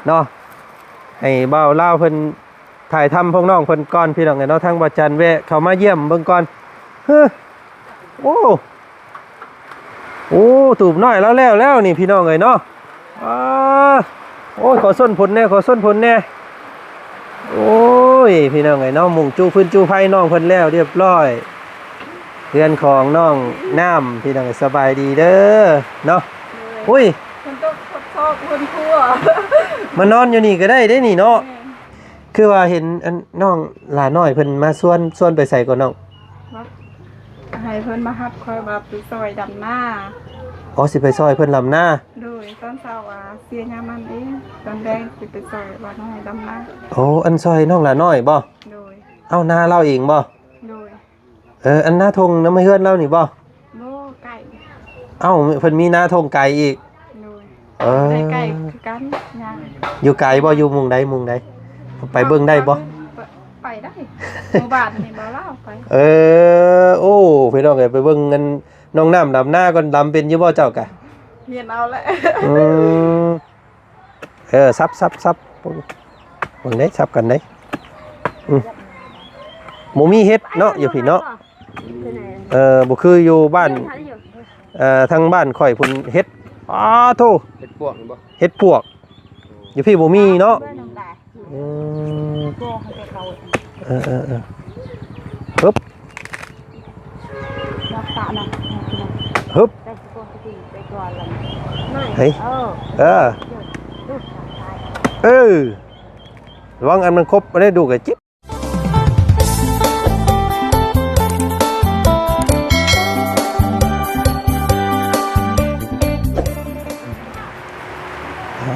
ເນາະ ໃຫ້ບ່າວລາວເພິ່ນຖ່າຍທຳພວກນ້ອງເພິ່ນກ່ອນ ພີ່ນ້ອງເອີຍເນາະ. ທາງບ່າວຈັນແວະເຂົ້າມາຢ້ຽມເບິ່ງກ່ອນ. ເຮີ ໂອ້ ໂອ້ ຕູບນ້ອຍລາວແລ້ວແລ້ວນີ້ ພີ່ນ້ອງເອີຍເນາະ. ອາ ໂອ້ຍ ຂໍຊົນຜົນແດ່ ຂໍຊົນຜົນແດ່. ໂອ້ຍ ພີ່ນ້ອງເອີຍເນາະ ມຸງຈູຟືນຈູໄຟນ້ອງເພິ່ນແລ້ວຮຽບຮ້ອຍ. ເຮືອນຂອງນ້ອງນ້ຳ ພີ່ນ້ອງເອີຍ ສະບາຍດີເດີເນາະ. ໂດຍ ອຸ້ຍ ເພິ່ນຕ້ອງທົດສອບເຮືອນຄົວ ມານອນຢູ່ນີ້ກໍໄດ້ເດ້ນີ້ເນາະ. ແມ່ນ ຄືວ່າເຫັນອັນນ້ອງຫຼ້ານ້ອຍເພິ່ນມາຊວນ ຊວນໄປໃສກໍນ້ອງ? ວ່າໃຫ້ເພິ່ນມາຮັບຂ້ອຍວ່າໄປຊ່ອຍດຳນາ. ອໍ ຊິໄປຊ່ອຍເພິ່ນດຳນາ. ໂດຍ ຕອນເຊົ້າວ່າເສຍຍາມມັນເອງ ຕອນແລງຊິໄປຊ່ອຍວ່ານ້ອຍດຳນາ. ໂອ້ ອັນຊ່ອຍນ້ອງຫຼ້ານ້ອຍບໍ? ໂດຍ ເອົ້າ ນາລາວເອງບໍ? ໂດຍ ເອີ ອັນນາທົ່ງນຳເຮືອນລາວນີ້ບໍ? ບໍ່ ໄກ. ເອົ້າ ເພິ່ນມີນາທົ່ງໄກອີກ. ໂດຍ ເອີ ໄດ້ໄກຄືກັນ ຍ່າງ. ຢູ່ໄກບໍ່? ຢູ່ໝ່ອງໃດ ໝ່ອງໃດ? ໄປເບິ່ງໄດ້ບໍ່? ໄປ ໄປໄດ້ ໝູ່ບ້ານນີ້ບໍ່ລາວໄປ. ເອີ ໂອ້ ພີ່ນ້ອງເອີຍ ໄປເບິ່ງອັນນ້ອງນ້ຳດຳນາກ່ອນ. ດຳເປັນຢູ່ບໍ່ເຈົ້າກະ? ຮຽນເອົາແຫຼະ. ອືມ ເອີ ສັບ ສັບ ສັບ ເບິ່ງເດ້ ສັບກັນເດ້. ອືມ ບໍ່ມີເຫັດເນາະ ຢູ່ພີ້ເນາະ. ເອີ ບໍ່ຄືຢູ່ບ້ານ ເອີ ທາງບ້ານຂ້ອຍພຸ້ນເຫັດ. ອ້າໂທ້ ເຫັດປວກນີ້ບໍ່? ເຫັດປວກ ຢູ່ພີ້ບໍ່ມີເນາະ. ອືມ ເອີໆໆ ຮຶບ ຮຶບ ເຮີ້ຍ ເອີ ເອີ ລະວັງອັນມັນຄົບບໍ່ໄດ້ດູກະຈິບ. ອ່າ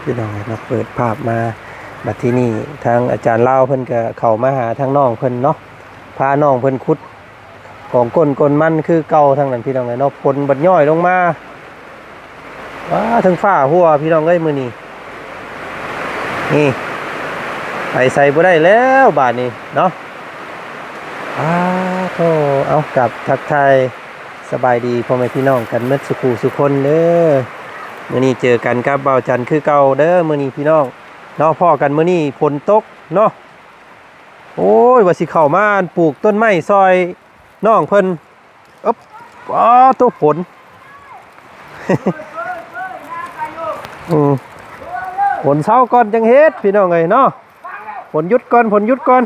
ພີ່ນ້ອງເອີຍເນາະ ເປີດພາບມາ ບັດທີນີ້ທາງອາຈານລາວເພິ່ນກະເຂົ້າມາຫາທາງນ້ອງເພິ່ນເນາະ ພານ້ອງເພິ່ນຂຸດ ຂອງກົ້ນ ກົ້ນມັນຄືເກົ່າທາງນັ້ນ ພີ່ນ້ອງເອີຍເນາະ. ຝົນບັດຍ້ອຍລົງມາ ວ້າ ເທິງຟ້າຮົ່ວ ພີ່ນ້ອງເອີຍ ມື້ນີ້ ນີ້ ໄປໃສບໍ່ໄດ້ແລ້ວບາດນີ້ເນາະ. ອ້າໂທ້ ເອົາ ກັບທັກທາຍສະບາຍດີພໍ່ແມ່ພີ່ນ້ອງກັນໝົດສູ່ຄູ່ສູ່ຄົນເດີ. ມື້ນີ້ເຈີກັນກັບບ່າວຈັນຄືເກົ່າເດີ ມື້ນີ້ພີ່ນ້ອງເນາະ. ພໍ້ກັນມື້ນີ້ຝົນຕົກເນາະ. ໂອ້ຍ ວ່າຊິເຂົ້າມາປູກຕົ້ນໄມ້ຊ່ອຍນ້ອງເພິ່ນ. ອຶບ ວ້າໂທ້ ຝົນ ອືມ ຝົນເຊົາກ່ອນຈັ່ງເຮັດ ພີ່ນ້ອງເອີຍເນາະ. ຝົນຢຸດກ່ອນ ຝົນຢຸດກ່ອນ.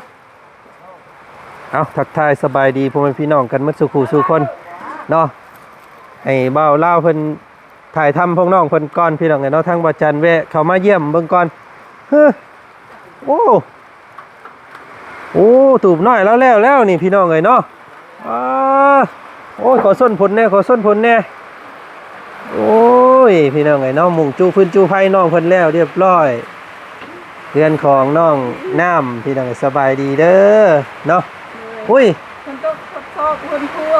ເອົາ ທັກທາຍສະບາຍດີພໍ່ແມ່ພີ່ນ້ອງກັນໝົດສູ່ຄູ່ສູ່ຄົນເນາະ. ໃຫ້ບ່າວລາວເພິ່ນ ຖ່າຍທຳພວກນ້ອງເພິ່ນກ່ອນ ພີ່ນ້ອງເອີຍເນາະ. ທາງບ່າວຈັນແວະເຂົ້າມາຢ້ຽມເບິ່ງກ່ອນ. ເຮີ ໂອ້ ໂອ້ ຕູບນ້ອຍລາວແລ້ວແລ້ວນີ້ ພີ່ນ້ອງເອີຍເນາະ. ອາ ໂອ້ຍ ຂໍຊົນຜົນແດ່ ຂໍຊົນຜົນແດ່. ໂອ້ຍ ພີ່ນ້ອງເອີຍເນາະ ມຸງຈູຟືນຈູໄຟນ້ອງເພິ່ນແລ້ວຮຽບຮ້ອຍ. ເຮືອນຂອງນ້ອງນ້ຳ ພີ່ນ້ອງເອີຍ ສະບາຍດີເດີເນາະ. ໂດຍ ອຸ້ຍ ເພິ່ນຕ້ອງທົດສອບເຮືອນຄົວ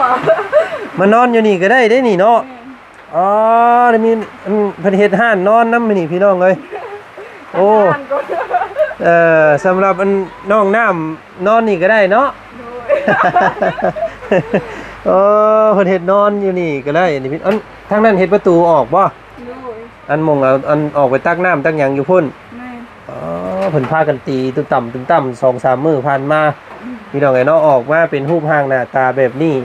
ມານອນຢູ່ນີ້ກໍໄດ້ເດ້ນີ້ເນາະ. ແມ່ນ ອໍ ໄດ້ມີ ອັນ ເພິ່ນເຮັດຮ້ານນອນນຳນີ້ ພີ່ນ້ອງເອີຍ. ໂອ້ ເອີ ສຳລັບອັນນ້ອງນ້ຳນອນນີ້ກໍໄດ້ເນາະ. ໂດຍ ໂອ້ ເພິ່ນເຮັດນອນຢູ່ນີ້ກໍໄດ້ນີ້. ອັນ ທາງນັ້ນເຮັດປະຕູອອກບໍ່? ໂດຍ ອັນໝ່ອງ ອັນ ອັນອອກໄປຕັກນ້ຳຕັກຫຍັງຢູ່ພຸ້ນ. ແມ່ນ ອໍ ເພິ່ນພາກັນຕີຕຸ່ມຕຳຕຸ່ມຕຳ ສອງສາມມື້ຜ່ານມາ. ອືມ ພີ່ນ້ອງເອີຍເນາະ ອອກມາເປັນຮູບຮ່າງໜ້າຕາແບບນີ້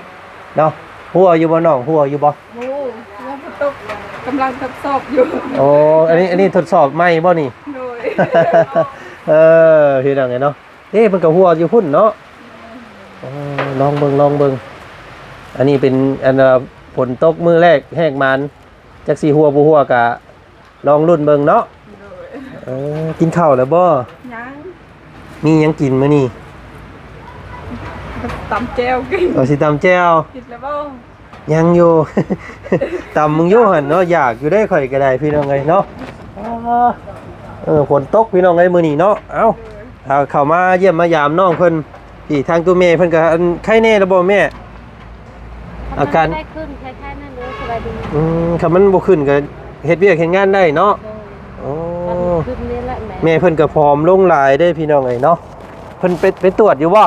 ເນາະ. ຮົ່ວຢູ່ບໍ່ນ້ອງ? ຮົ່ວຢູ່ບໍ່? ໂອ້ ຝົນຕົກ ກຳລັງທົດສອບຢູ່. ໂອ້ ອັນນີ້ ອັນນີ້ທົດສອບໃໝ່ບໍ່ນີ້? ໂດຍ ເອີ ພີ່ນ້ອງເອີຍເນາະ. ເອີ ມັນກໍຮົ່ວຢູ່ພຸ້ນເນາະ. ແມ່ນ ໂອ້ ລອງເບິ່ງ ລອງເບິ່ງ. ອັນນີ້ເປັນ ອັນ ຝົນຕົກມື້ແລກແຮກໝານ ຈັກຊິຮົ່ວບໍ່ຮົ່ວກະ ລອງລຸ້ນເບິ່ງເນາະ. ໂດຍ ເອີ ກິນເຂົ້າແລ້ວບໍ່? ຍັງ. ມີຫຍັງກິນມື້ນີ້? ຕຳແຈ່ວກິນ. ເອີ ຊິຕຳແຈ່ວ. ກິນແລ້ວບໍ່? ຍັງຢູ່ ຕຳເບິ່ງຢູ່ຫັ້ນເນາະ. ຢາກຢູ່ເດ້ຂ້ອຍກໍໄດ້ ພີ່ນ້ອງເອີຍເນາະ. ເອີ ຝົນຕົກ ພີ່ນ້ອງເອີຍ ມື້ນີ້ເນາະ. ເອົ້າ ໂດຍ ເຂົ້າມາຢ້ຽມມາຢາມນ້ອງເພິ່ນ. ທີ່ທາງຕົວແມ່ເພິ່ນກໍ ອັນ ໄຄແນ່ແລ້ວບໍ່ແມ່? ອາການ ໄຄຂຶ້ນ ໄຄໆ ນັ້ນເດີ ສະບາຍດີ. ອືມ ຄັນມັນບໍ່ຂຶ້ນກໍເຮັດວຽກເຮັດງານໄດ້ເນາະ. ໂດຍ ໂອ້ ກໍຂຶ້ນນີ້ແຫຼະແມ່. ແມ່ເພິ່ນກໍຜອມລົງຫຼາຍເດ້ ພີ່ນ້ອງເອີຍເນາະ. ເພິ່ນໄປ ໄປຕວດຢູ່ບໍ່?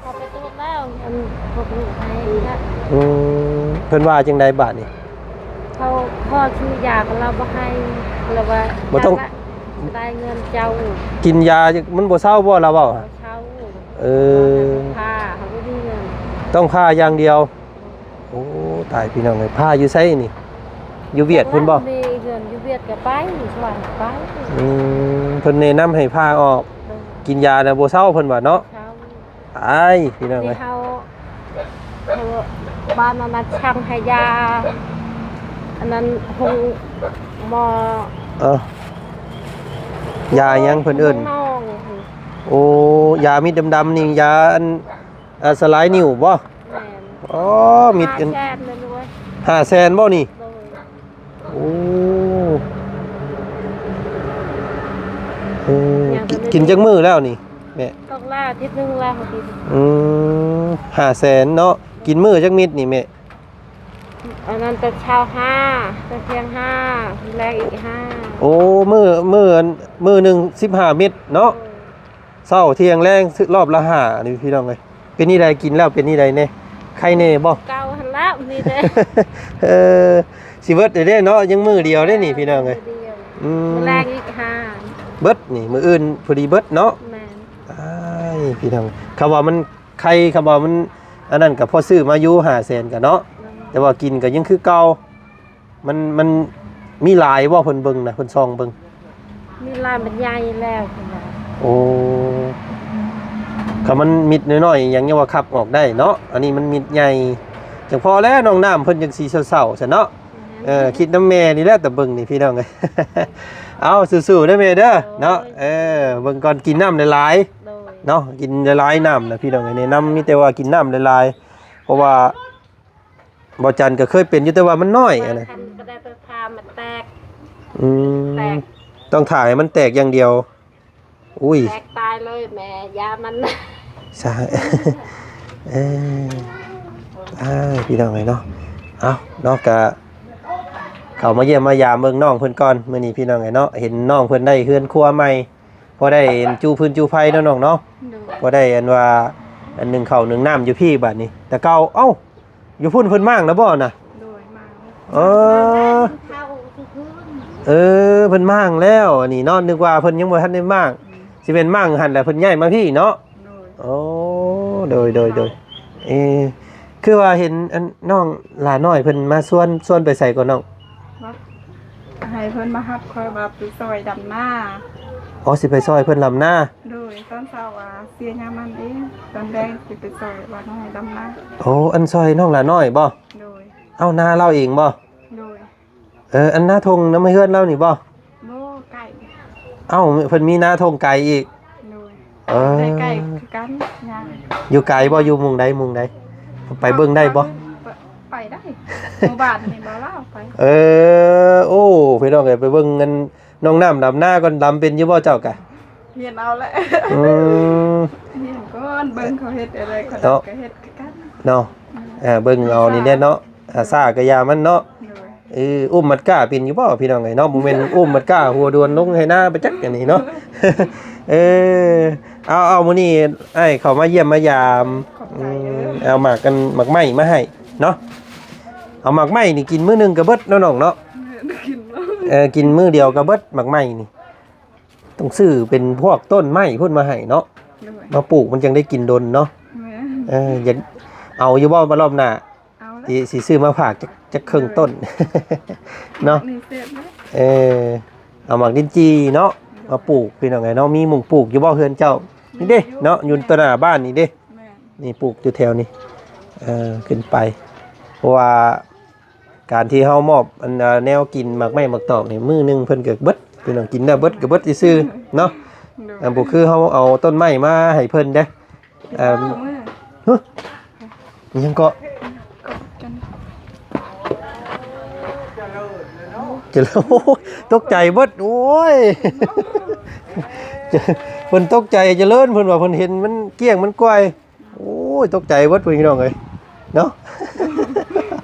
ເຂົາໄປຕວດແລ້ວ ອັນ ພວກລູກໃຫ້ລະ. ອືມ ເພິ່ນວ່າຈັ່ງໃດບາດນີ້? ເຂົາຂໍຊື້ຢາກໍລາວບໍ່ໃຫ້ ລາວວ່າ ບໍ່ຕ້ອງ ຢາລະ ໄດ້ເງິນເຈົ້າ ກິນຢາມັນບໍ່ເຊົາບໍ່ລາວເວົ້າ? ບໍ່ເຊົາ. ເອີ ເຂົາບໍ່ມີເງິນ ຕ້ອງພາຢ່າງດຽວ. ໂອ້ ຕາຍພີ່ນ້ອງເອີຍ ພາຢູ່ໃສນີ້? ຢູ່ຫວຽດພຸ້ນບໍ່? ມີເງິນຢູ່ຫວຽດກໍໄປ ຢູ່ສະຫວັນໄປ. ອືມ ເພິ່ນແນະນຳໃຫ້ພາອອກ. ໂດຍ ກິນຢາແລ້ວບໍ່ເຊົາເພິ່ນວ່າເນາະ. ເຊົາ. ຕາຍພີ່ນ້ອງເອີຍ ເຮົາ ເຮົາ ບ້ານອັນນັ້ນສັ່ງໃຫ້ຢາ ອັນນັ້ນ ໂຮງໝໍ. ເອີ ຢາຫຍັງເພິ່ນເອີ້ນ? ໂອ້ ຢາເມັດດຳໆນີ້ ຢາອັນ ອ່າ ສະລາຍນິ້ວບໍ່? ແມ່ນ. ອໍ ເມັດ ຫ້າແສນເລີຍລູກເອີຍ. ຫ້າແສນບໍ່ນີ້? ໂດຍ. ໂອ້ ເອີ ກິນຈັກມື້ແລ້ວນີ້ແມ່? ສອງອາທິດໜຶ່ງແລ້ວ. ອືມ ຫ້າແສນເນາະ. ກິນມື້ຈັກເມັດນີ້ແມ່? ອັນນັ້ນແຕ່ເຊົ້າຫ້າ ແຕ່ທ່ຽງຫ້າ ແລງອີກຫ້າ. ໂອ້ ມື້ ມື້ ມື້ໜຶ່ງສິບຫ້າເມັດເນາະ. ໂດຍ. ເຊົ້າ ທ່ຽງ ແລງ ລອບລະຫ້ານີ້ພີ່ນ້ອງເອີຍ. ເປັນຈັ່ງໃດ ກິນແລ້ວເປັນຈັ່ງໃດແດ່? ໄຄແດ່ບໍ່? ເກົ່າຫັ້ນລະ ມີແຕ່ ເອີ ຊິເບິດແລ້ວເດ້ເນາະ ຍັງມື້ດຽວເດ້ນີ້ພີ່ນ້ອງເອີຍ. ອືມ ແລງອີກຫ້າ ເບິດນີ້ ມື້ອື່ນພໍດີເບິດເນາະ. ແມ່ນ. ອ້າຍ ພີ່ນ້ອງ ຄຳວ່າມັນໄຄ ຄຳວ່າມັນອັນນັ້ນກໍພໍຊື້ມາຢູ່ ຫ້າແສນກໍເນາະ. ແມ່ນ. ແຕ່ວ່າກິນກໍຍັງຄືເກົ່າ. ມັນ ມັນມີຫຼາຍບໍ່? ເພິ່ນເບິ່ງນະ ເພິ່ນສ່ອງເບິ່ງ ມີຫຼາຍ ມັນໃຫຍ່ແລ້ວເພິ່ນວ່າ. ໂອ້ ຄັນມັນເມັດນ້ອຍໆຫຍັງຍັງວ່າຂັບອອກໄດ້ເນາະ ອັນນີ້ມັນເມັດໃຫຍ່ ຈັ່ງພໍແລ້ວ ນ້ອງນ້ຳເພິ່ນຈັ່ງຊິເຊົາໆຊັ້ນເນາະ. ແມ່ນ. ເອີ ຄິດນຳແມ່ນີ້ແຫຼະ ແຕ່ເບິ່ງນີ້ພີ່ນ້ອງເອີຍ. ເອົາ ສູ້ໆເດີແມ່ເດີ ໂດຍ ເນາະ. ເອີ ເບິ່ງກ່ອນ ກິນນ້ຳຫຼາຍໆ ໂດຍ ເນາະ ກິນຫຼາຍໆນ້ຳນະພີ່ນ້ອງເອີຍ. ແນະນຳມີແຕ່ວ່າກິນນ້ຳຫຼາຍໆ ເພາະວ່າ ບໍ່ຈັນກໍເຄີຍເປັນຢູ່ ແຕ່ວ່າມັນນ້ອຍ ອັນນັ້ນ ຄັນບໍ່ໄດ້ໄປຜ່າ ມັນແຕກ. ອືມ ແຕກ ຕ້ອງຖ້າໃຫ້ມັນແຕກຢ່າງດຽວ. ອຸ້ຍ ແຕກຕາຍເລີຍແມ່ ຢາມັນ ສາ ເອີ ອ້າຍ ພີ່ນ້ອງເອີຍເນາະ. ເອົາເນາະ ກະເຂົ້າມາຢ້ຽມມາຢາມເບິ່ງນ້ອງເພິ່ນກ່ອນ ມື້ນີ້ພີ່ນ້ອງເອີຍເນາະ. ເຫັນນ້ອງເພິ່ນໄດ້ເຮືອນຄົວໃໝ່ ພໍໄດ້ຈູພື້ນຈູໄຟເນາະນ້ອງເນາະ. ໂດຍ. ພໍໄດ້ອັນວ່າອັນໜຶ້ງເຂົ້າໜຶ້ງນ້ຳຢູ່ພີ້ບາດນີ້ ແຕ່ເກົ່າ ເອົ້າ ຢູ່ພຸ້ນເພິ່ນມ້າງແລ້ວບໍ່ນະ? ໂດຍ ມ້າງ. ເອີ ເຂົ້າຄືຄືນ ເອີ ເພິ່ນມ້າງແລ້ວ ອັນນີ້ເນາະ ນຶກວ່າເພິ່ນຍັງບໍ່ທັນໄດ້ມ້າງ. ອືມ ຊິແມ່ນມ້າງຫັ້ນແຫຼະ ເພິ່ນຍ້າຍມາພີ້ເນາະ. ໂດຍ ໂອ້ ໂດຍ ໂດຍ ໂດຍ. ເອີ ຄືວ່າເຫັນອັນນ້ອງຫຼ້ານ້ອຍເພິ່ນມາຊວນ ຊວນໄປໃສກໍນ້ອງ? ວ່າໃຫ້ເພິ່ນມາຮັບຂ້ອຍວ່າໄປຊ່ອຍດຳນາ. ອໍ ຊິໄປຊ່ອຍເພິ່ນດຳນາ. ໂດຍ ຕອນເຊົ້າວ່າເສຍຍາມມັນເອງ ຕອນແລງຊິໄປຊ່ອຍວ່ານ້ອຍດຳນາ. ໂອ້ ອັນຊ່ອຍນ້ອງຫຼ້ານ້ອຍບໍ່? ໂດຍ. ເອົ້າ ນາລາວເອງບໍ່? ໂດຍ. ເອີ ອັນນາທົ່ງນຳເຮືອນລາວນີ້ບໍ່? ບໍ່ ໄກ. ເອົ້າ ເພິ່ນມີນາທົ່ງໄກອີກ. ໂດຍ. ເອີ ໄດ້ໄກຄືກັນ ຍ່າງ. ຢູ່ໄກບໍ່? ຢູ່ໝ່ອງໃດ ໝ່ອງໃດ? ໄປເບິ່ງໄດ້ບໍ່? ໄປໄດ້ ໝູ່ບ້ານນີ້ບໍ່ລາວໄປ. ເອີ ໂອ້ ພີ່ນ້ອງເອີຍ ໄປເບິ່ງອັນ ນ້ອງນ້ຳດຳນາກ່ອນ ດຳເປັນຢູ່ບໍ່ເຈົ້າກະ? ຮຽນເອົາແຫຼະ. ອືມ ຮຽນກ່ອນ ເບິ່ງເຂົາເຮັດແນວໃດ ຂ້ອຍກໍເຮັດຄືກັນເນາະ. ອືມ ເອີ ເບິ່ງເອົານີ້ແຫຼະເນາະ ອາສາກໍຢ່າມັນເນາະ. ໂດຍ. ເອີ ອຸ້ມມັດກ້າເປັນຢູ່ບໍ່ພີ່ນ້ອງເອີຍເນາະ? ບໍ່ແມ່ນອຸ້ມມັດກ້າຫົວດວນລົງໄຮ່ນາໄປຈັກ ອັນນີ້ເນາະ. ເອີ ເອົາ ເອົາ ມື້ນີ້ອ້າຍເຂົ້າມາຢ້ຽມມາຢາມ. ຂອບໃຈເດີ. ອືມ ເອົາໝາກກັນ ໝາກໄມ້ມາໃຫ້ເນາະ. ເອົາໝາກໄມ້ນີ້ກິນມື້ໜຶ່ງກໍເບິດເນາະນ້ອງເນາະ. ແມ່ນ ກິນ ເອີ ກິນມື້ດຽວກໍເບິດໝາກໄມ້ນີ້. ຕ້ອງຊື້ເປັນພວກຕົ້ນໄມ້ພຸ້ນມາໃຫ້ເນາະ. ໂດຍ. ມາປູກມັນຈັ່ງໄດ້ກິນດົນເນາະ. ແມ່ນ. ເອີ ຢາກເອົາຢູ່ບໍ່ ມາລອບໜ້າ? ເອົາລະ ຊິ ຊິຊື້ມາຝາກຈັກ ຈັກເຄິ່ງຕົ້ນເນາະ. ນີ້ແຊບເດ້. ເອີ ເອົາໝາກລິນຈີ່ເນາະ. ໂດຍ. ມາປູກ ພີ່ນ້ອງເອີຍເນາະ. ມີໝ່ອງປູກຢູ່ບໍ່ເຮືອນເຈົ້າ? ມີ ນີ້ເດ້ເນາະ ຢູ່ຕໍ່ໜ້າບ້ານນີ້ເດ້. ແມ່ນ. ນີ້ປູກຢູ່ແຖວນີ້ ເອີ ຂຶ້ນໄປ ເພາະວ່າ ການທີ່ເຮົາມອບອັນ ເອີ ແນວກິນໝາກໄມ້ໝາກຕອກນີ້ ມື້ໜຶ່ງເພິ່ນກໍເບິດ ພີ່ນ້ອງ ກິນໄດ້ເບິດກໍເບິດຊື່ໆເນາະ. ໂດຍ. ອ່າ ບໍ່ຄືເຮົາເອົາຕົ້ນໄມ້ມາໃຫ້ເພິ່ນເດ້. ເອີ ເອີ ຫຶ ອີຫຍັງເກາະ? ຈະເລີນ ໂອ້ຍ ຕົກໃຈເບິດ ໂອ້ຍ ເພິ່ນຕົກໃຈຈະເລີນ ເພິ່ນວ່າເພິ່ນເຫັນມັນກ້ຽງມັນກ້ວຍ. ໂອ້ຍ ຕົກໃຈເບິດ ພີ່ນ້ອງເອີຍເນາະ.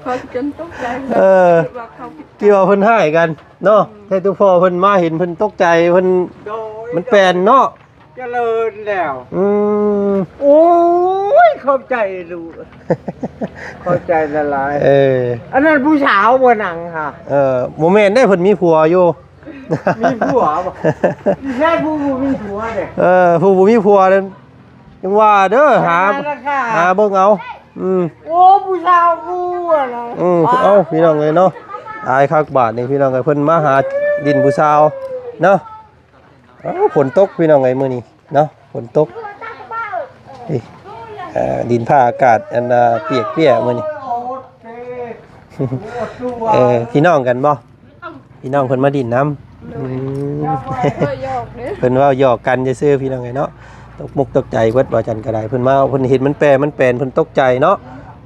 ເຂົາຈົນຕົກໃຈ ເອີ ຄິດວ່າເຂົາຜິດ ຄິດວ່າເພິ່ນຮ້າຍກັນເນາະ. ອືມ ແທ້ຕົວພໍ່ເພິ່ນມາເຫັນເພິ່ນຕົກໃຈ ເພິ່ນ ໂດຍ ມັນແປນເນາະ. ຈະເລີນແລ້ວ. ອືມ ໂອ້ຍ ຂອບໃຈລູກ ຂອບໃຈຫຼາຍໆ. ເອີ ອັນນັ້ນຜູ້ສາວບໍ່ນັ່ງຫະ? ເອີ ບໍ່ແມ່ນເດ້ ເພິ່ນມີຜົວຢູ່. ມີຜົວບໍ່? ມີແທ້ຜູ້ບໍ່ມີຜົວເດ້. ເອີ ຜູ້ບໍ່ມີຜົວນັ້ນ ຈັ່ງວ່າເດີ ຫາ ຫາເບິ່ງເອົາ. ອືມ ໂອ້ ຜູ້ສາວຜູ້ນະ. ອືມ ເອົ້າ ພີ່ນ້ອງເອີຍເນາະ ອາຍຄັກບາດນີ້ ພີ່ນ້ອງເອີຍ ເພິ່ນມາຫາດິນຜູ້ສາວເນາະ. ເອົ້າ ຝົນຕົກ ພີ່ນ້ອງເອີຍ ມື້ນີ້ເນາະ ຝົນຕົກ. ນີ້ ເອີ ດິນຟ້າອາກາດ ອັນ ອາ ປຽກເປຍມື້ນີ້. ເອີ ພີ່ນ້ອງກັນບໍ່? ພີ່ນ້ອງເພິ່ນມາດິນນຳ. ອືມ ເພິ່ນເວົ້າຫຍອກເດ້ ເພິ່ນເວົ້າຫຍອກກັນຊື່ໆ ພີ່ນ້ອງເອີຍເນາະ. ຕົກມຸກຕົກໃຈເບິດ ວ່າຈັ່ງກໍໄດ້ ເພິ່ນມາ ເພິ່ນເຫັນມັນແປ ມັນແປນ ເພິ່ນຕົກໃຈເນາະ.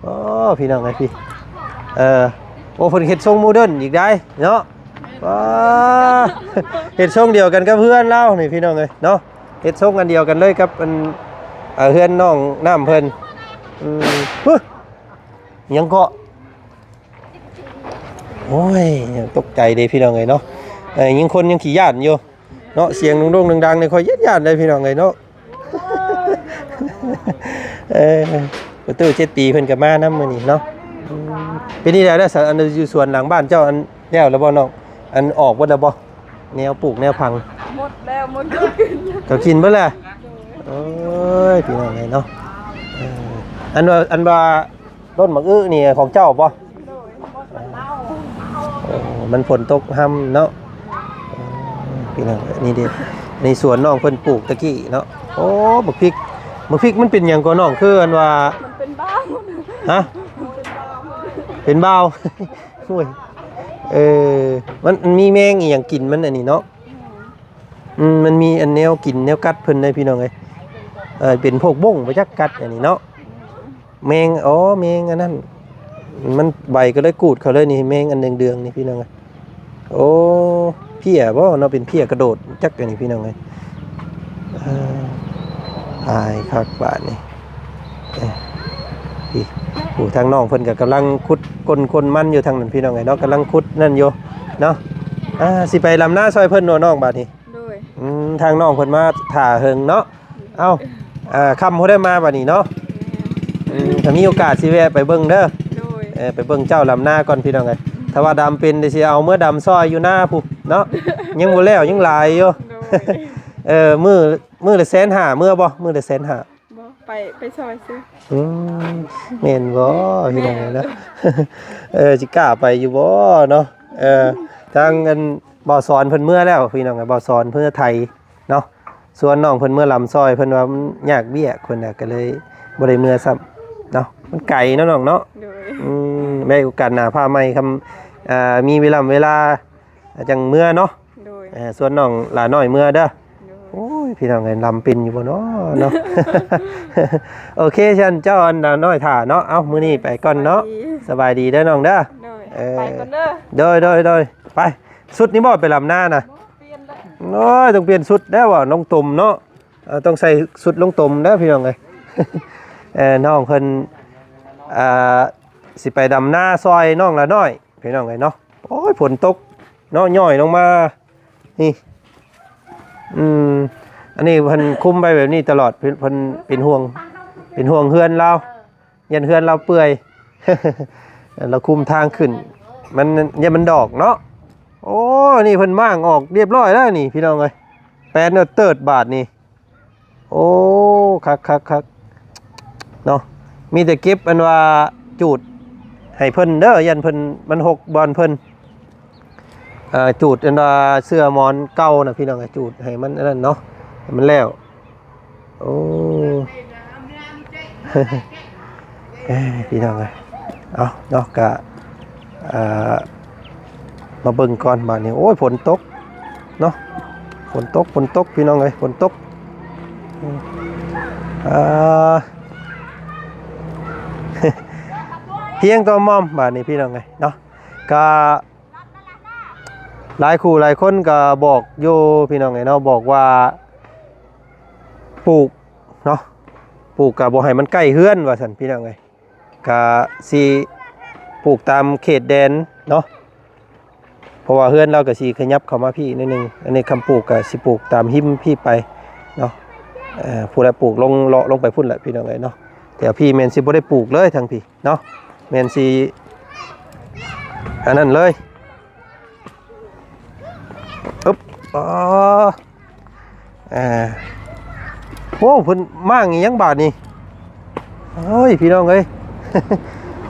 ໂອ້ ພີ່ນ້ອງເອີຍ ພີ່ ເອີ ໂອ້ ເພິ່ນເຮັດຊົງໂມເດີນອີກໄດ໋ເນາະ. ວ້າ ເຮັດຊົງດຽວກັນກັບເຮືອນລາວນີ້ ພີ່ນ້ອງເອີຍເນາະ. ເຮັດຊົງອັນດຽວກັນເລີຍກັບອັນ ເອີ ເຮືອນນ້ອງນ້ຳເພິ່ນ. ອືມ ຫຶ ຫຍັງເກາະ? ໂອ້ຍ ຕົກໃຈເດ້ພີ່ນ້ອງເອີຍເນາະ. ເອີ ຍິງຄົນຍັງຂີ້ຢ້ານຢູ່ເນາະ ສຽງໂດ່ງໆດັງໆນີ້ ຂ້ອຍຢ້ານໆເດ້ພີ່ນ້ອງເອີຍເນາະ. ເອີ ປະຕູເຈັດປີເພິ່ນກໍມານຳມື້ນີ້ເນາະ. ອືມ ເປັນນີ້ແຫຼະ ອັນຢູ່ສວນຫຼັງບ້ານເຈົ້າ ອັນແລ້ວແລ້ວບໍ່ນ້ອງ? ອັນອອກເບິດແລ້ວບໍ່? ແນວປູກແນວຝັງ ໝົດແລ້ວ ໝົດ ເຂົາກິນ ເຂົາກິນເບິດແລ້ວ. ໂອ້ຍ ພີ່ນ້ອງເອີຍເນາະ. ເອີ ອັນວ່າ ອັນວ່າ ຕົ້ນໝາກອຶນີ້ຂອງເຈົ້າບໍ່? ໂດຍ ເອີ ມັນຝົນຕົກຮຳເນາະ. ເອີ ພີ່ນ້ອງ ນີ້ເດ້ ໃນສວນນ້ອງເພິ່ນປູກຕະກີ້ເນາະ. ໂອ້ ບັກພິກ ບັກພິກມັນເປັນຫຍັງກໍນ້ອງ? ຄືອັນວ່າ ມັນເປັນບາວ. ຮະ? ເປັນບາວ. ໂອ້ຍ ເອີ ມັນ ມັນມີແມງອີ່ຫຍັງກິນມັນອັນນີ້ເນາະ. ອືມ ອືມ ມັນມີອັນແນວກິນແນວກັດເພິ່ນເດ້ພີ່ນ້ອງເອີຍ. ເອີ ເປັນພວກບົ້ງບໍ່ຈັກກັດອັນນີ້ເນາະ. ແມງ ອໍ ແມງອັນນັ້ນ ມັນໃບກໍເລີຍກູດເຂົາເລີຍນີ້ ແມງອັນເດືອງໆນີ້ພີ່ນ້ອງ. ໂອ້ ເພ້ຍບໍ່ເນາະ ເປັນເພ້ຍກະໂດດຈັກອັນນີ້ພີ່ນ້ອງເອີຍ. ເອີ ອາຍຄັກບາດນີ້. ເອີ ພີ່ ໂອ້ ທາງນ້ອງເພິ່ນກໍກຳລັງຂຸດ ກົ້ນ ກົ້ນມັນຢູ່ທາງນັ້ນພີ່ນ້ອງເອີຍເນາະ ກຳລັງຂຸດນັ້ນຢູ່ເນາະ. ອາ ຊິໄປລຳນາຊ່ອຍເພິ່ນເນາະນ້ອງບາດນີ້. ໂດຍ ອືມ ທາງນ້ອງເພິ່ນມາຖ້າເຫິງເນາະ. ເອົ້າ ອາ ຄ່ຳພຸ້ນໄດ້ມາບາດນີ້ເນາະ. ແມ່ນ ອືມ ຖ້າມີໂອກາດຊິແວະໄປເບິ່ງເດີ. ໂດຍ ເອີ ໄປເບິ່ງເຈົ້າລຳນາກ່ອນພີ່ນ້ອງເອີຍ. ຖ້າວ່າດຳເປັນ ດຽວຊິເອົາເມືອດຳຊ່ອຍຢູ່ນາພຸ້ນເນາະ. ຍັງບໍ່ແລ້ວ ຍັງຫຼາຍຢູ່. ໂດຍ ເອີ ມື້ ມື້ລະແສນຫ້າ ເມືອບໍ່? ມື້ລະແສນຫ້າ ບໍ່ ໄປ ໄປຊ່ອຍຊື່. ອືມ ແມ່ນບໍ່ ພີ່ນ້ອງເອີຍເນາະ? ເອີ ຊິກ້າໄປຢູ່ບໍ່ເນາະ? ເອີ ທາງອັນ ບ່າວສອນເພິ່ນເມືອແລ້ວພີ່ນ້ອງເອີຍ ບ່າວສອນເພິ່ນໄທເນາະ. ຊວນນ້ອງເພິ່ນເມືອລຳຊ່ອຍ ເພິ່ນວ່າມັນຍາກວຽກ ເພິ່ນນະ ກໍເລີຍບໍ່ໄດ້ເມືອຊ້ຳເນາະ. ມັນໄກເນາະນ້ອງເນາະ. ໂດຍ ອືມ ໄວ້ໂອກາດໜ້າຟ້າໃໝ່ ຄຳ ອ່າ ມີເວລາ ເວລາ ຈັ່ງເມືອເນາະ. ໂດຍ ເອີ ຊວນນ້ອງຫຼ້ານ້ອຍເມືອເດີ. ໂດຍ ໂອ້ຍ ພີ່ນ້ອງເອີຍ ລຳເປັນຢູ່ບໍ່ເນາະ ເນາະ? ໂອເຄ ຊັ້ນເຈົ້າອັນຫຼ້ານ້ອຍຖ້າເນາະ. ເອົ້າ ມື້ນີ້ໄປກ່ອນເນາະ. ສະບາຍດີ ສະບາຍດີເດີນ້ອງເດີ. ໂດຍ ເອີ ໄປກ່ອນເດີ. ໂດຍ ໂດຍ ໂດຍ ໄປ. ຊຸດນີ້ບໍ່ໄປລຳນານະ? ບໍ່ ປ່ຽນແລ້ວ. ໂອ້ຍ ຕ້ອງປ່ຽນຊຸດແລ້ວວ່າ ລົງຕົມເນາະ. ເອີ ຕ້ອງໃສ່ຊຸດລົງຕົມເດີພີ່ນ້ອງເອີຍ. ເອີ ນ້ອງເພິ່ນ ອ່າ ຊິໄປດຳນາຊ່ອຍນ້ອງຫຼ້ານ້ອຍ ພີ່ນ້ອງເອີຍເນາະ. ໂອ້ຍ ຝົນຕົກເນາະ ຍ້ອຍລົງມານີ້. ອືມ ອັນນີ້ເພິ່ນຄຸມໄວ້ແບບນີ້ຕະຫຼອດ ເພິ່ນ ເພິ່ນເປັນຫ່ວງ ເປັນຫ່ວງເຮືອນລາວ ຢ້ານເຮືອນລາວເປື່ອຍ ລາວຄຸມທາງຂຶ້ນ ມັນ ຢ້ານມັນດອກເນາະ. ໂອ້ ນີ້ເພິ່ນມ້າງອອກຮຽບຮ້ອຍແລ້ວນີ້ ພີ່ນ້ອງເອີຍ. ແປນເຕີດບາດນີ້. ໂອ້ ຄັກໆໆ ເນາະ. ມີແຕ່ເກັບອັນວ່າຈູດໃຫ້ເພິ່ນເດີ ຢ້ານເພິ່ນ ມັນຫົກບ່ອນເພິ່ນ. ເອີ ຈູດອັນວ່າເສື່ອໝອນເກົ່ານະ ພີ່ນ້ອງ ຈູດໃຫ້ມັນອັນນັ້ນເນາະ ໃຫ້ມັນແລ້ວ. ໂອ້ ເອີ ພີ່ນ້ອງເອີຍ ເອົາເນາະ ກະ ເອີ ມາເບິ່ງກ່ອນບາດນີ້. ໂອ້ຍ ຝົນຕົກເນາະ ຝົນຕົກ ຝົນຕົກ ພີ່ນ້ອງເອີຍ ຝົນຕົກ. ເອີ ພຽງຕົວມອມບາດນີ້ ພີ່ນ້ອງເອີຍເນາະ. ກະຫຼາຍຄູ່ຫຼາຍຄົນກະບອກຢູ່ ພີ່ນ້ອງເອີຍເນາະ ບອກວ່າປູກເນາະ ປູກກະບໍ່ໃຫ້ມັນໃກ້ເຮືອນວ່າຊັ້ນ ພີ່ນ້ອງເອີຍ. ກະຊິປູກຕາມເຂດແດນເນາະ ເພາະວ່າເຮືອນລາວກະຊິຂະຫຍັບເຂົ້າມາພີ້ໜ້ອຍໜຶ່ງ. ອັນນີ້ຄຳປູກກະຊິປູກຕາມຮິມພີ້ໄປເນາະ. ເອີ ຜູ້ໃດປູກລົງ ເລາະລົງໄປພຸ້ນແຫຼະ ພີ່ນ້ອງເອີຍເນາະ. ແຖວພີ້ແມ່ນຊິບໍ່ໄດ້ປູກເລີຍທາງພີ້ເນາະ ແມ່ນຊິອັນນັ້ນເລີຍ. ອຶບ ອໍ ອ່າ ໂອ້ ເພິ່ນມ້າງອີ່ຫຍັງບາດນີ້? ໂອ້ຍ ພີ່ນ້ອງເອີຍ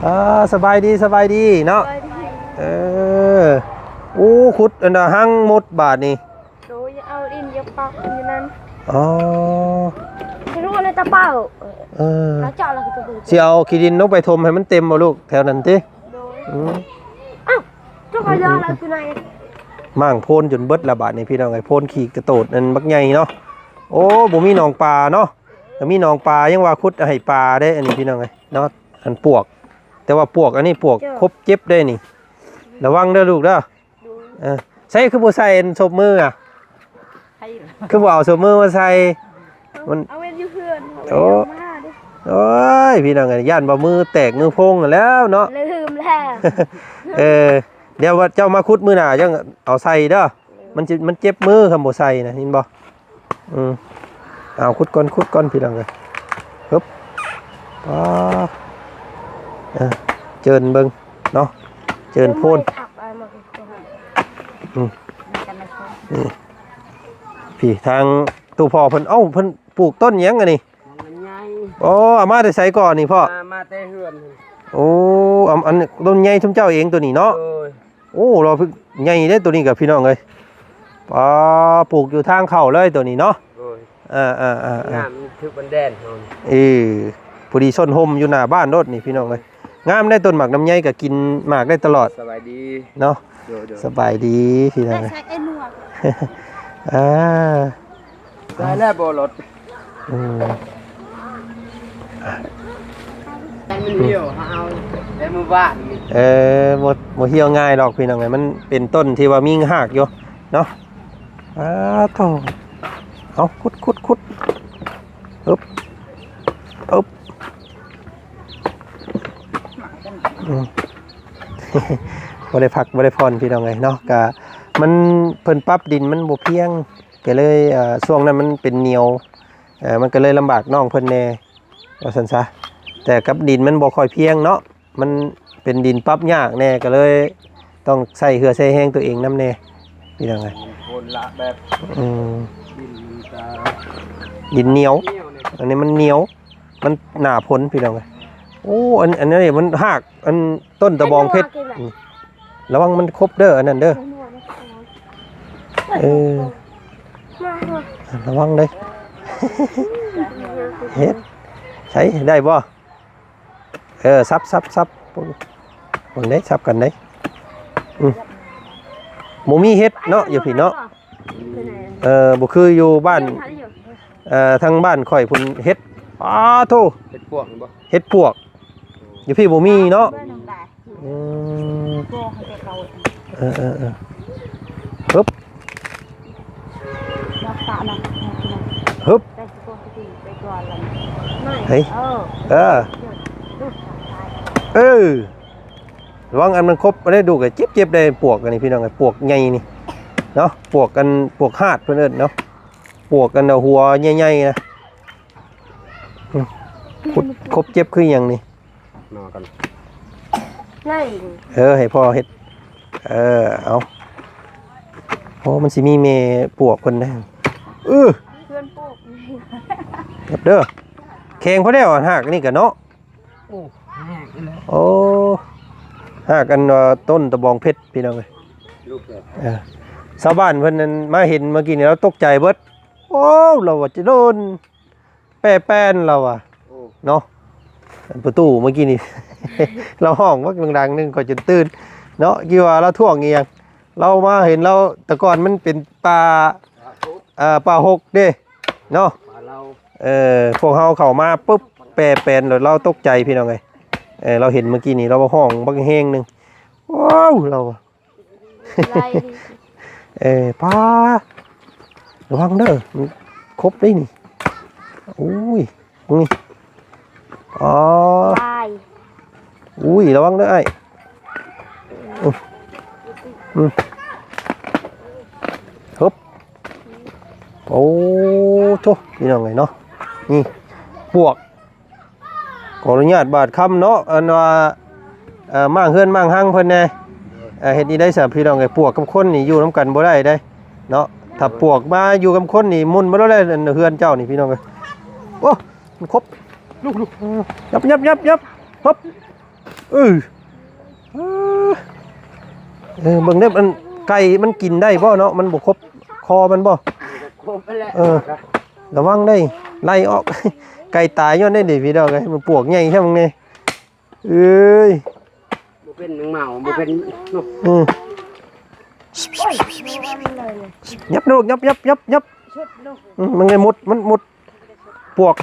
ອ່າ ສະບາຍດີ ສະບາຍດີເນາະ ສະບາຍດີ ເອີ ໂອ້ ຂຸດອັນນ່າ ຮັງໝົດບາດນີ້ ໂດຍ ເອົາດິນຢາກປັກຢູ່ນັ້ນ ອໍ ຈະຮູ້ໃນຕະເປົາ ເອີ ເຂົາເຈາະແລ້ວກໍຈະຮູ້ ຊິເອົາຂີ້ດິນລົງໄປຖົມໃຫ້ມັນເຕັມບໍ່ລູກ ແຖວນັ້ນຕິ? ໂດຍ ອືມ ອ້າວ ເຈົ້າກໍຢາລະຢູ່ໃນ ມ້າງໂພນຈົນເບິດລະບາດນີ້ ພີ່ນ້ອງເອີຍ ໂພນຂີ້ກະໂຕດນັ້ນບັກໃຫຍ່ເນາະ ໂອ້ ບໍ່ມີໜອງປາເນາະ ຖ້າມີໜອງປາຍັງວ່າຂຸດໃຫ້ປາເດ້ ອັນນີ້ ພີ່ນ້ອງເອີຍເນາະ ອັນປວກ ແຕ່ວ່າປວກ ອັນນີ້ປວກ ເຈົ້າ ຄົບເຈັບເດ້ນີ້ ລະວັງເດີລູກເດີ ໂດຍ ເອີ ໃສ່ຄືບໍ່ໃສ່ອັນສົບມືອະ? ໃສ່ ຄືບໍ່ເອົາສົບມືມາໃສ່? ເອົາ ມັນ ເອົາໄວ້ຢູ່ເຮືອນ ໂອ້ ເອົາມາເດ້ ໂອ້ຍ ພີ່ນ້ອງເອີຍ ຢ້ານວ່າມືແຕກມືໂພງຫັ້ນແລ້ວເນາະ ລືມແລ້ວ ເອີ ດຽວວ່າເຈົ້າມາຂຸດມື້ໜ້າຈັ່ງເອົາໃສ່ເດີ ມັນຊິ ມັນເຈັບມືຄັນບໍ່ໃສ່ນະ ເຫັນບໍ່? ອືມ ເອົາ ຂຸດກ່ອນ ຂຸດກ່ອນ ພີ່ນ້ອງເອີຍ ຮຶບ ອໍ ເອີ ເຈີນເບິ່ງເນາະ ເຈີນໂພນ ອືມ ນີ້ ພີ່ ທາງຕູ້ພໍ່ເພິ່ນ ເອົ້າ ເພິ່ນປູກຕົ້ນຫຍັງອັນນີ້? ລຳໄຍ ອໍ ເອົາມາແຕ່ໃສກ່ອນນີ້ພໍ່? ມາ ມາແຕ່ເຮືອນ ໂອ້ ອັນ ອັນຕົ້ນໃຫຍ່ຊຸມເຈົ້າເອງໂຕນີ້ເນາະ? ໂດຍ ໂອ້ ລາວໃຫຍ່ເດ້ໂຕນີ້ກະ ພີ່ນ້ອງເອີຍ ປາ ປູກຢູ່ທາງເຂົ້າເລີຍໂຕນີ້ເນາະ ໂດຍ ເອີ ເອີ ເອີ ເອີ ງາມ ຖືກບັນແດດເຮົາ ເອີ ພໍດີຊົນຮົ່ມຢູ່ໜ້າບ້ານໂລດນີ້ ພີ່ນ້ອງເອີຍ ງາມເດ້ຕົ້ນໝາກລຳໄຍກະກິນໝາກໄດ້ຕະຫຼອດ ສະບາຍດີເນາະ ໂດຍ ໂດຍ ສະບາຍດີ ພີ່ນ້ອງເອີຍ ອ່າ ໄດ້ແລ້ວບໍ່ລົດ? ອືມ ມັນຫ່ຽວ ເຮົາເອົາແຕ່ມື້ວານນີ້ ເອີ ບໍ່ ບໍ່ຫ່ຽວງ່າຍດອກ ພີ່ນ້ອງເອີຍ ມັນເປັນຕົ້ນທີ່ວ່າມີຮາກຢູ່ເນາະ ອ້າໂທ້ ເອົາ ຂຸດ ຂຸດ ຂຸດ ອຶບ ອຶບ ອືມ ບໍ່ໄດ້ພັກ ບໍ່ໄດ້ຜ່ອນ ພີ່ນ້ອງເອີຍເນາະ ກະມັນ ເພິ່ນປັບດິນມັນບໍ່ພຽງ ກໍເລີຍ ເອີ ຊ່ວງນັ້ນມັນເປັນໜຽວ ເອີ ມັນກໍເລີຍລຳບາກນ້ອງເພິ່ນແດ່ ວ່າຊັ້ນຊະ ແຕ່ກັບດິນມັນບໍ່ຄ່ອຍພຽງເນາະ ມັນເປັນດິນປັບຍາກແດ່ ກໍເລີຍຕ້ອງໃຊ້ເຫື່ອໃຊ້ແຮງຕົວເອງນຳແດ່ ພີ່ນ້ອງເອີຍ ມັນຄົນລະແບບ ອືມ ດິນມັນກະ ດິນໜຽວ ໜຽວນີ້ ອັນນີ້ມັນໜຽວ ມັນໜ້າຝົນ ພີ່ນ້ອງເອີຍ ໂອ້ ອັນ ອັນນີ້ມັນຮາກ ອັນຕົ້ນຕະບອງເພັດ ລະວັງມັນຄົບເດີ ອັນນັ້ນເດີ ເອີ ລະວັງເດີ ເຮັດ ໃຊ້ໄດ້ບໍ່? ເອີ ສັບ ສັບ ສັບ ເບິ່ງເດ້ ສັບກັນເດ້ ອືມ ບໍ່ມີເຫັດເນາະ ຢູ່ພີ້ເນາະ ເອີ ບໍ່ຄືຢູ່ບ້ານ ເອີ ທາງບ້ານຂ້ອຍພຸ້ນ ເຫັດ ປາໂທ້ ເຫັດປວກແມ່ນບໍ່? ເຫັດປວກ ຢູ່ພີ້ບໍ່ມີເນາະ ອືມ ບໍ່ ເຂົາເຈົ້າເອົາ ເອີ ເອີ ເອີ ຮຶບ ຮຶບ ເຮີ້ຍ ເອີ ເອີ ລະວັງອັນມັນຄົບ ອັນນີ້ດູກະເຈັບໆ ໄດ້ປວກອັນນີ້ ພີ່ນ້ອງເອີຍ ປວກໃຫຍ່ນີ້ເນາະ ປວກອັນ ປວກຫາດເພິ່ນເອີ້ນເນາະ ປວກອັນຫົວໃຫຍ່ໆ ນະ ອືມ ຄົບ ຄົບເຈັບຄືຫຍັງນີ້? ນອກັນ ໄດ້ ເອີ ໃຫ້ພໍ່ເຮັດ ເອີ ເອົາ ໂອ້ ມັນຊິມີແມ່ປວກເພິ່ນໄດ໋ ເອີ ເພື່ອນປວກ ເກັບເດີ ແຂງພໍແລ້ວ ຫາກນີ້ກະເນາະ ໂອ້ ຫາກອີກແລ້ວ ໂອ້ ຫາກອັນ ເອີ ຕົ້ນຕະບອງເພັດ ພີ່ນ້ອງເອີຍ ລູກເອີຍ ເອີ ຊາວບ້ານເພິ່ນນັ້ນມາເຫັນເມື່ອກີ້ນີ້ ລາວຕົກໃຈເບິດ ໂອ້ ລາວວ່າຈະໂດນ ແປແປນລາວວ່າ ໂອ້ ເນາະ ປະຕູເມື່ອກີ້ນີ້ ລາວຮ້ອງບັກດັງໆ ໜຶ່ງ ຂ້ອຍຈົນຕື່ນເນາະ ຄິດວ່າລາວທ້ວງອີ່ຫຍັງ ລາວມາເຫັນລາວ ແຕ່ກ່ອນມັນເປັນປ່າ ເອີ ປ່າຫົກເດ້ເນາະ ເອີ ພວກເຮົາເຂົ້າມາປຶບ ແປແປນ ແລ້ວລາວຕົກໃຈ ພີ່ນ້ອງເອີຍ ເອີ ລາວເຫັນເມື່ອກີ້ນີ້ ລາວຮ້ອງບັກແຮງໜຶ່ງ ວ້າວ ລາວວ່າ ໄລ່ ເອີ ປາ ລະວັງເດີ ມັນຄົບເດ້ນີ້ ໂອ້ຍ ນີ້ ອໍ ລາຍ ອຸ້ຍ ລະວັງເດີອ້າຍ ອືມ ອືມ ຮຶບ ໂອ້ໂທ້ ພີ່ນ້ອງເອີຍເນາະ ນີ້ ປວກ ຂໍອະນຸຍາດບາດຄຳເນາະ ອັນວ່າ ເອີ ມ້າງເຮືອນມ້າງຮັງເພິ່ນແດ່ ເອີ ເຮັດນີ້ໄດ້ສະ ພີ່ນ້ອງເອີຍ ປວກກັບຄົນນີ້ຢູ່ນຳກັນບໍ່ໄດ້ເດ້ ເນາະ. ຖ້າປວກມາຢູ່ກັບຄົນນີ້ໝຸ່ນໝົດແລ້ວແຫຼະ ອັນເຮືອນເຈົ້ານີ້ພີ່ນ້ອງເອີຍ. ໂອ້ ມັນຄົບ ລຸກໆ ເອີ ຍັບໆໆໆ ຮຶບ ເອີ ເອີ ເບິ່ງເດີ້ ມັນ ໄກ່ມັນກິນໄດ້ບໍ່ເນາະ? ມັນບໍ່ຄົບຄໍມັນບໍ່? ຄົບແລ້ວ ເອີ ລະວັງໄດ້ ໄລ່ອອກ ໄກ່ຕາຍຍ້ອນໄດ້ນີ້ພີ່ນ້ອງເອີຍ. ມັນປວກໃຫຍ່ແທ້ ເບິ່ງແດ່ ເອີຍ ບໍ່ເປັນແມງເໝົາ ບໍ່ເປັນ ເນາະ ອືມ ຍັບລູກ ຍັບໆໆໆ ອືມ ມັນໄງ ມຸດ ມັນມຸດ ປວກ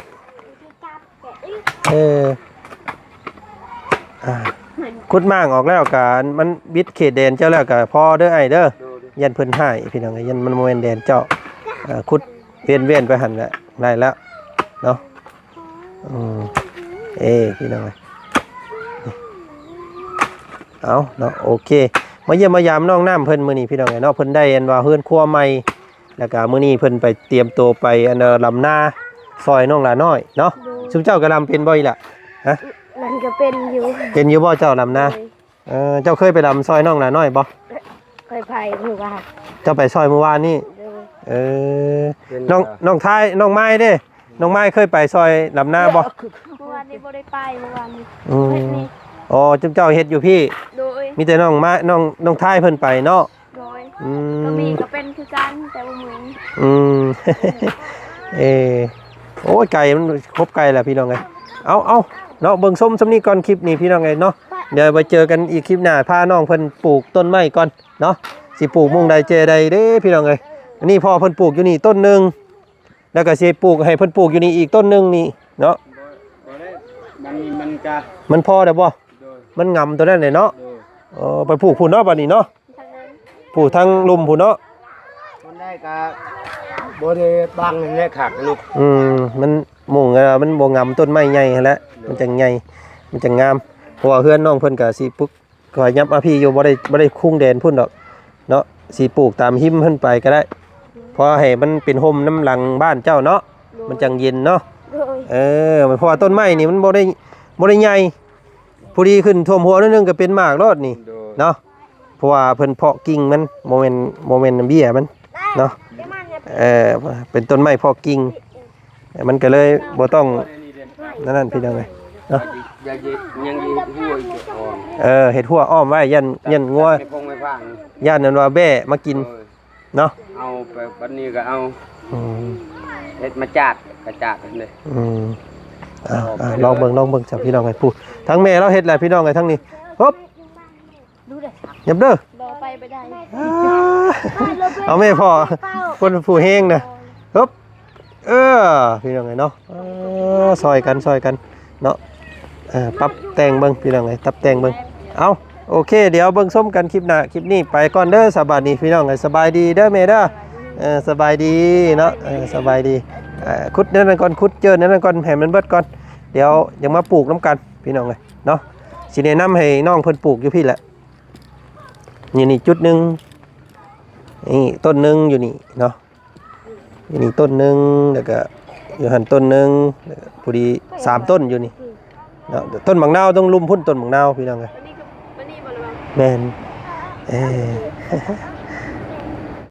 ເອີ ອ່າ ຂຸດມ້າງອອກແລ້ວກະ ມັນບິດເຂດແດນເຈົ້າແລ້ວກະພໍເດີ້ອ້າຍເດີ້. ໂດຍ ຢ້ານເພິ່ນຮ້າຍພີ່ນ້ອງເອີຍ ຢ້ານມັນບໍ່ແມ່ນແດນເຈົ້າ. ອ່າ ຂຸດ ວຽນໆໄປຫັ້ນແຫຼະ ໄດ້ແລ້ວເນາະ. ອືມ ເອີ ພີ່ນ້ອງເອີຍ ເອົາເນາະ ໂອເຄ ມາຢ້ຽມມາຢາມນ້ອງນ້ຳເພິ່ນມື້ນີ້ພີ່ນ້ອງເອີຍເນາະ. ເພິ່ນໄດ້ອັນວ່າເຮືອນຄົວໃໝ່ ແລ້ວກະມື້ນີ້ເພິ່ນໄປຕຽມໂຕໄປອັນ ລຳນາຊ່ອຍນ້ອງຫຼ້ານ້ອຍເນາະ. ໂດຍ ຊຸມເຈົ້າກະລຳເປັນບໍ່ອີ່ຫຼ້າ? ຮະ ລຳກະເປັນຢູ່ ເປັນຢູ່ບໍ່ເຈົ້າລຳນາ? ໂດຍ ເອີ ເຈົ້າເຄີຍໄປລຳຊ່ອຍນ້ອງຫຼ້ານ້ອຍບໍ່? ເຄີຍໄປມື້ວານ ເຈົ້າໄປຊ່ອຍມື້ວານນີ້? ໂດຍ ເອີ ນ້ອງ ນ້ອງທ້າຍ ນ້ອງໄມ້ເດ້ ນ້ອງໄມ້ເຄີຍໄປຊ່ອຍລຳນາບໍ່? ມື້ວານນີ້ບໍ່ໄດ້ໄປ ມື້ວານນີ້ ອືມ ອໍ ຈຸມເຈົ້າເຮັດຢູ່ພີ້? ໂດຍ ມີແຕ່ນ້ອງໄມ້ ນ້ອງ ນ້ອງທ້າຍເພິ່ນໄປເນາະ? ໂດຍ ອືມ ກະມີກະເປັນຄືກັນ ແຕ່ບໍ່ມີ ອືມ ເອີ ໂອ້ຍ ໄກ່ມັນຄົບໄກ່ແຫຼະພີ່ນ້ອງເອີຍ. ເອົາ ເອົາເນາະ ເບິ່ງຊົມຊ່ຳນີ້ກ່ອນ ຄລິບນີ້ພີ່ນ້ອງເອີຍເນາະ. ດຽວໄປເຈີກັນອີກຄລິບໜ້າ ພານ້ອງເພິ່ນປູກຕົ້ນໄມ້ກ່ອນເນາະ. ຊິປູກໝ່ອງໃດແຈໃດເດ້ພີ່ນ້ອງເອີຍ. ອັນນີ້ພໍ່ເພິ່ນປູກຢູ່ນີ້ຕົ້ນໜຶ່ງ ແລ້ວກະຊິປູກໃຫ້ເພິ່ນປູກຢູ່ນີ້ອີກຕົ້ນໜຶ່ງນີ້ເນາະ. ບໍ່ໄດ້ ມັນ ມັນກະ ມັນພໍແລ້ວບໍ່? ໂດຍ ມັນງຳໂຕນັ້ນແຫຼະເນາະ. ໂດຍ ເອີ ໄປປູກພຸ້ນເນາະ ບາດນີ້ເນາະ ປູກທາງລຸ່ມພຸ້ນເນາະ. ມັນໄດ້ກະບໍ່ໄດ້ບັງແນວຄັກເນາະ. ອືມ ມັນໝ່ອງ ມັນບໍ່ງຳຕົ້ນໄມ້ໃຫຍ່ຫັ້ນແຫຼະ ມັນຈັ່ງໃຫຍ່ ມັນຈັ່ງງາມ. ເພາະວ່າເຮືອນນ້ອງເພິ່ນກະຊິປຸກ ຂ້ອຍຍັບມາພີ້ຢູ່ ບໍ່ໄດ້ ບໍ່ໄດ້ຄຸງແດນພຸ້ນດອກເນາະ. ຊິປູກຕາມຮິມເພິ່ນໄປກະໄດ້ ພໍໃຫ້ມັນເປັນຮົ່ມນຳຫຼັງບ້ານເຈົ້າເນາະ. ໂດຍ ມັນຈັ່ງເຢັນເນາະ. ໂດຍ ເອີ ເພາະວ່າຕົ້ນໄມ້ນີ້ມັນບໍ່ໄດ້ ບໍ່ໄດ້ໃຫຍ່ ພໍດີຂຶ້ນຖ້ວມຫົວໜ້ອຍໜຶ່ງກະເປັນໝາກໂລດນີ້. ໂດຍ ເນາະ ເພາະວ່າເພິ່ນເພາະກິ່ງມັນ ບໍ່ແມ່ນ ບໍ່ແມ່ນເບ້ຍມັນເນາະ. ເອີ ເປັນຕົ້ນໄມ້ເພາະກິ່ງ ມັນກະເລີຍບໍ່ຕ້ອງນັ້ນນັ້ນ ພີ່ນ້ອງເອີຍເນາະ. ຍັງເຮັດຫົວອີກ ເອີ ເຮັດຫົວອ້ອມໄວ້ ຢ້ານ ຢ້ານງົວ ໃນພງໃນຟາງ ຢ້ານນັ້ນວ່າແບ້ມາກິນ ໂດຍ ເນາະ. ເອົາໄປບັດນີ້ກະເອົາ ອືມ ເຮັດມາຈາດກະຈາດຫັ້ນເດ້. ອືມ ອ່າ ອ່າ ລອງເບິ່ງ ລອງເບິ່ງຊະ ພີ່ນ້ອງເອີຍ. ຜູ້ ທາງແມ່ລາວເຮັດແຫຼະ ພີ່ນ້ອງເອີຍ ທາງນີ້ ຮຶບ ຍັບເດີ ບໍ່ໄປບໍ່ໄດ້ ອ່າ ເອົາແມ່ພໍ່ ຄົນຜູ້ແຮງນະ ຮຶບ ເອີ ພີ່ນ້ອງເອີຍເນາະ. ເອີ ຊ່ອຍກັນ ຊ່ອຍກັນເນາະ. ເອີ ປັບແຕ່ງເບິ່ງ ພີ່ນ້ອງເອີຍ ປັບແຕ່ງເບິ່ງ. ເອົາ ໂອເຄ ດຽວເບິ່ງຊົມກັນຄລິບໜ້າ ຄລິບນີ້ໄປກ່ອນເດີ. ສະບາຍດີ ພີ່ນ້ອງເອີຍ ສະບາຍດີເດີແມ່ເດີ. ເອີ ສະບາຍດີເນາະ ເອີ ສະບາຍດີ. ເອີ ຂຸດແນວນັ້ນກ່ອນ ຂຸດເຈີແນວນັ້ນກ່ອນ ໃຫ້ມັນເບິດກ່ອນ ດຽວຍັງມາປູກນຳກັນ ພີ່ນ້ອງເອີຍເນາະ. ຊິແນະນຳໃຫ້ນ້ອງເພິ່ນປູກຢູ່ພີ້ແຫຼະ. ນີ້ ນີ້ຈຸດໜຶ່ງ ນີ້ຕົ້ນໜຶ່ງຢູ່ນີ້ເນາະ. ຢູ່ນີ້ຕົ້ນໜຶ່ງ ແລ້ວກະຢູ່ຫັ້ນຕົ້ນໜຶ່ງ ແລ້ວກະພໍດີສາມຕົ້ນຢູ່ນີ້ເນາະ. ຕົ້ນໝາກນາວຕ້ອງລຸ່ມພຸ້ນ ຕົ້ນໝາກນາວ ພີ່ນ້ອງເອີຍ. ແມ່ນ ເອີ